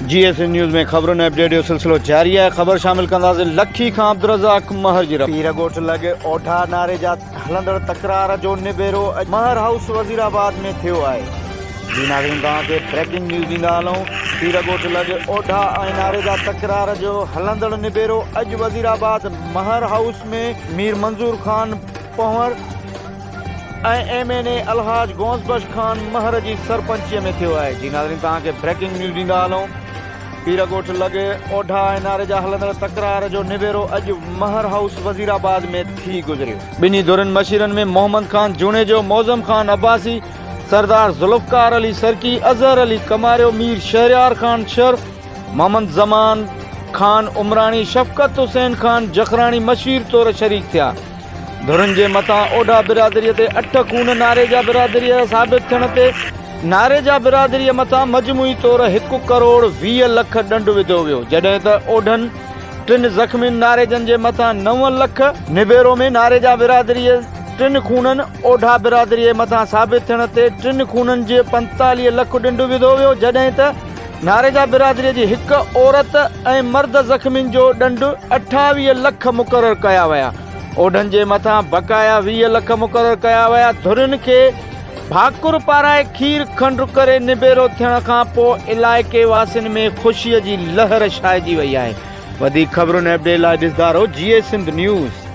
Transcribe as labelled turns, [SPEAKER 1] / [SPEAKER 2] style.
[SPEAKER 1] جي S N news ۾ خبرن ۽ update جو سلسلو جاري آهي خبر شامل ڪنداسين لکي کان عبدالرزاق مهر جي رپورٽ. پير ڳوٺ لڳ اوڍا ناري جا هلندڙ تڪرار جو نبيرو اڄ مهر هائوس وزير آباد ۾ ٿيو آهي. جي ناظرين توهان کي بريڪنگ نيوز ڏيندا هلون پير ڳوٺ لڳ اوڍا ۽ ناري جا تڪرار جو هلندڙ نبيرو اڄ وزير آباد مهر هائوس ۾ مير منظور خان پنهور ۽ ايم اين اي الحاج غوث بخش خان مهر جي سرپنچيء ۾ ٿيو آهي. جي ناظرين توهان کي بريڪنگ نيوز ڏيندا هلون پير ڳوٺ لڳ اوڍا ۽ ناري جا هلندڙ تڪرار جو نبيرو اڄ مهر هائوس وزير آباد ۾ ٿي گذريو. ٻنهي ڌرين مشيرن ۾ محمد خان جوڻيجو، معظم خان عباسي، سردار ذوالفقار علي سرڪي، اظهر علي ڪماريو، مير شهريار خان شر، محمد زمان خان عمراڻي، شفقت حسين خان جکراڻي مشير طور شريڪ ٿيا. ڌرين جي مٿان اوڍا برادريء تي اٺ خون ناريجا برادريء جا ثابت ٿيڻ تي ناريجا برادريء مٿان مجموعي طور هڪ ڪروڙ 20 لک ڏنڊ وڌو ويو جڏهن ته اوڍن ٽن زخمين ناريجن جي مٿان نو لک نبيرو ۾ ناريجا برادريء ٽن خونن اوڍا برادريء مٿان ثابت ٿيڻ تي ٽن خونن جي 45 لک ڏنڊ وڌو ويو جڏهن ته ناريجا برادريء جي هڪ عورت ۽ مرد زخمين جو ڏنڊ 28 لک مقرر ڪيا ويا. اوڍن جي مٿان بقايا 20 لک مقرر ڪيا ويا. ڌرين کي ڀاڪر پارائي کير کنڊ ڪري نبيرو ٿيڻ کان پوء علائقي واسين ۾ خوشيء جي لهر ڇائجي وئي آهي. وڌيڪ خبرن ۽ اپڊيٽ لاء ڏسندا رهو جيئي سنڌ نيوز.